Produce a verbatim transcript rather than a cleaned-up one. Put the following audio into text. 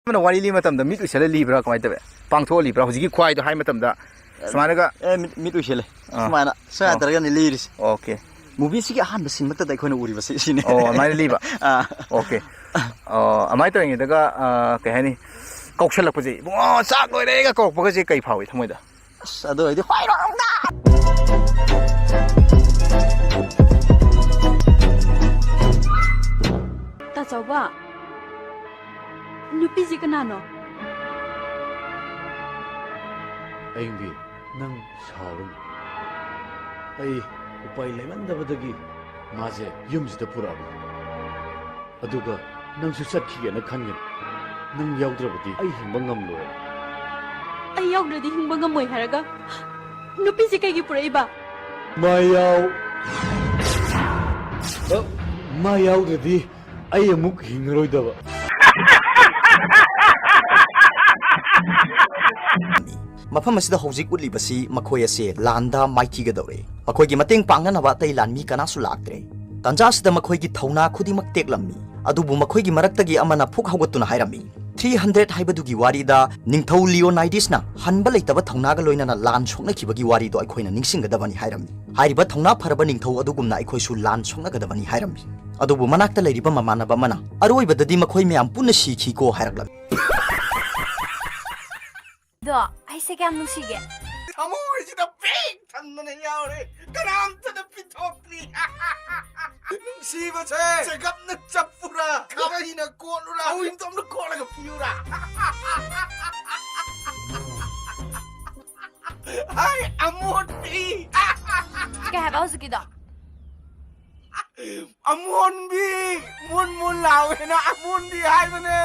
ꯑꯃꯅ ꯋꯥꯔꯤ ꯂꯤꯕ ꯃꯇꯝꯗ ꯃꯤꯠ ꯎꯏꯁꯜꯂ ꯂꯤꯕ꯭ꯔꯥ, ꯀꯃꯥꯏꯅ ꯇꯧꯋꯦ? ꯄꯥꯡꯊꯣꯛꯑ ꯂꯤꯕ꯭ꯔꯥ? ꯍꯧꯖꯤꯛꯀꯤ ꯈ꯭ꯋꯥꯏꯗꯣ ꯍꯥꯏ ꯃꯇꯝꯗ ꯁꯨꯃꯥꯏꯅꯒ ꯑꯦ, ꯃꯤꯠ, ꯃꯤꯠ ꯎꯏꯁꯜꯂꯦ꯫ ꯑꯥ꯫ ꯁꯨꯃꯥꯏꯅ, ꯁꯨꯃꯥꯏꯅ ꯑꯣ꯫ ꯇꯧꯔꯒꯅꯤ ꯂꯤꯔꯤꯁꯦ꯫ ꯑꯣꯀꯦ꯫ ꯃꯨꯚꯤꯁꯤꯒꯤ ꯑꯍꯥꯟꯕ ꯁꯤꯟꯃꯛꯇꯗ ꯑꯩꯈꯣꯏꯅ ꯎꯔꯤꯕꯁꯤ ꯁꯤꯅꯤ꯫ ꯑꯣ, ꯑꯗꯨꯃꯥꯏꯅ ꯂꯤꯕ? ꯑꯥ꯫ ꯑꯣꯀꯦ꯫ ꯑꯣ, ꯑꯗꯨꯃꯥꯏꯅ ꯇꯧꯔꯤꯉꯩꯗꯒ, ꯑꯥ, ꯀꯩ ꯍꯥꯏꯅꯤ, ꯀꯧꯁꯜꯂꯛꯄꯁꯦ, "ꯏꯕꯨꯡꯉꯣ, ꯆꯥꯛ ꯂꯣꯏꯔꯦꯒ" ꯀꯧꯔꯛꯄꯒꯁꯦ ꯀꯩ ꯐꯥꯎꯏ ꯊꯃꯣꯏꯗ? ꯑꯁ, ꯑꯗꯨ ꯑꯣꯏꯔꯗꯤ ꯍꯣꯏꯔꯣꯡꯗ! ꯇꯥꯆꯧꯕ, ꯅꯨꯄꯤꯁꯤ ꯀꯅꯥꯅꯣ? ꯑꯌꯤꯡꯕꯤ, ꯅꯪ ꯁꯥꯎꯔꯅꯨ꯫ ꯑꯩ ꯎꯄꯥꯏ ꯂꯩꯃꯟꯗꯕꯗꯒꯤ ꯃꯥꯁꯦ ꯌꯨꯝꯁꯤꯗ ꯄꯨꯔꯛꯑꯕꯅꯤ꯫ ꯑꯗꯨꯒ ꯅꯪꯁꯨ ꯆꯠꯈꯤꯒꯦꯅ ꯈꯟꯒꯅꯤ꯫ ꯅꯪ ꯌꯥꯎꯗ꯭ꯔꯕꯗꯤ ꯑꯩ ꯍꯤꯡꯕ ꯉꯝꯂꯣꯏ꯫ ꯑꯩ ꯌꯥꯎꯗ꯭ꯔꯗꯤ ꯍꯤꯡꯕ ꯉꯝꯃꯣꯏ ꯍꯥꯏꯔꯒ ꯅꯨꯄꯤꯁꯦ ꯀꯩꯒꯤ ꯄꯨꯔꯛꯏꯕ? ꯃꯥ ꯌꯥꯎ-, ꯑ, ꯃꯥ ꯌꯥꯎꯗ꯭ꯔꯗꯤ ꯑꯩ ꯑꯃꯨꯛ ꯍꯤꯡꯉꯔꯣꯏꯗꯕ꯫ ꯃꯐꯝ ꯑꯁꯤꯗ ꯍꯧꯖꯤꯛ ꯎꯠꯂꯤꯕꯁꯤ ꯃꯈꯣꯏ ꯑꯁꯦ ꯂꯥꯟꯗ ꯃꯥꯏꯊꯤꯒꯗꯧꯔꯦ꯫ ꯃꯈꯣꯏꯒꯤ ꯃꯇꯦꯡ ꯄꯥꯡꯅꯅꯕ ꯑꯇꯩ ꯂꯥꯟꯃꯤ ꯀꯅꯥꯁꯨ ꯂꯥꯛꯇ꯭ꯔꯦ꯫ ꯇꯥꯟꯖꯥꯁꯤꯗ ꯃꯈꯣꯏꯒꯤ ꯊꯧꯅꯥ ꯈꯨꯗꯤꯡꯃꯛ ꯇꯦꯛꯂꯝꯃꯤ꯫ ꯑꯗꯨꯕꯨ ꯃꯈꯣꯏꯒꯤ ꯃꯔꯛꯇꯒꯤ ꯑꯃꯅ ꯐꯨꯛ ꯍꯧꯒꯠꯇꯨꯅ ꯍꯥꯏꯔꯝꯃꯤ, "ꯊ꯭ꯔꯤ ꯍꯟꯗ꯭ꯔꯦꯠ ꯍꯥꯏꯕꯗꯨꯒꯤ ꯋꯥꯔꯤꯗ ꯅꯤꯡꯊꯧ ꯂꯤꯑꯣꯅꯥꯏꯗꯤꯁꯅ ꯍꯟꯕ ꯂꯩꯇꯕ ꯊꯧꯅꯥꯒ ꯂꯣꯏꯅꯅ ꯂꯥꯟ ꯁꯣꯛꯅꯈꯤꯕꯒꯤ ꯋꯥꯔꯤꯗꯣ ꯑꯩꯈꯣꯏꯅ ꯅꯤꯡꯁꯤꯡꯒꯗꯕꯅꯤ" ꯍꯥꯏꯔꯝꯃꯤ꯫ ꯍꯥꯏꯔꯤꯕ ꯊꯧꯅꯥ ꯐꯔꯕ ꯅꯤꯡꯊꯧ ꯑꯗꯨꯒꯨꯝꯅ ꯑꯩꯈꯣꯏꯁꯨ ꯂꯥꯟ ꯁꯣꯛꯅꯒꯗꯕꯅꯤ ꯍꯥꯏꯔꯝꯃꯤ꯫ ꯑꯗꯨꯕꯨ ꯃꯅꯥꯛꯇ ꯂꯩꯔꯤꯕ ꯃꯃꯥꯟꯅꯕ ꯑꯃꯅ, "ꯑꯔꯣꯏꯕꯗꯗꯤ ꯃꯈꯣꯏ ꯃꯌꯥꯝ ꯄꯨꯟꯅ ꯁꯤꯈꯤꯀꯣ" ꯍꯥꯏꯔꯛꯂꯝꯃꯤ꯫ ꯑꯗꯣ ꯑꯩꯁꯦ ꯀꯌꯥꯝ ꯅꯨꯡꯁꯤꯒꯦ? ꯊꯃꯣꯏꯁꯤꯗ ꯄꯤꯛ ꯊꯟꯗꯅ ꯌꯥꯎꯔꯦ, ꯀꯅꯥꯝꯇꯅ ꯄꯤꯊꯣꯛꯇ꯭ꯔꯤ꯫ ꯅꯨꯡꯁꯤꯕꯁꯦ ꯆꯦꯒꯞꯅ ꯆꯞꯄꯨꯔꯥ, ꯈꯥꯕꯩꯅ ꯀꯣꯠꯂꯨꯔꯥ, ꯋꯤꯡꯇꯣꯝꯅ ꯀꯣꯠꯂꯒ ꯄꯤꯌꯨꯔꯥ? ꯍꯥꯏ, ꯑꯃꯣꯠꯄꯤ! ꯀꯩ ꯍꯥꯏꯕ ꯍꯧꯖꯤꯛꯀꯤꯗꯣ? ꯑꯃꯣꯟꯕꯤ! ꯃꯨꯟ ꯃꯨꯟ ꯂꯥꯎꯋꯦꯅ ꯑꯃꯣꯟꯕꯤ ꯍꯥꯏꯕꯅꯦ!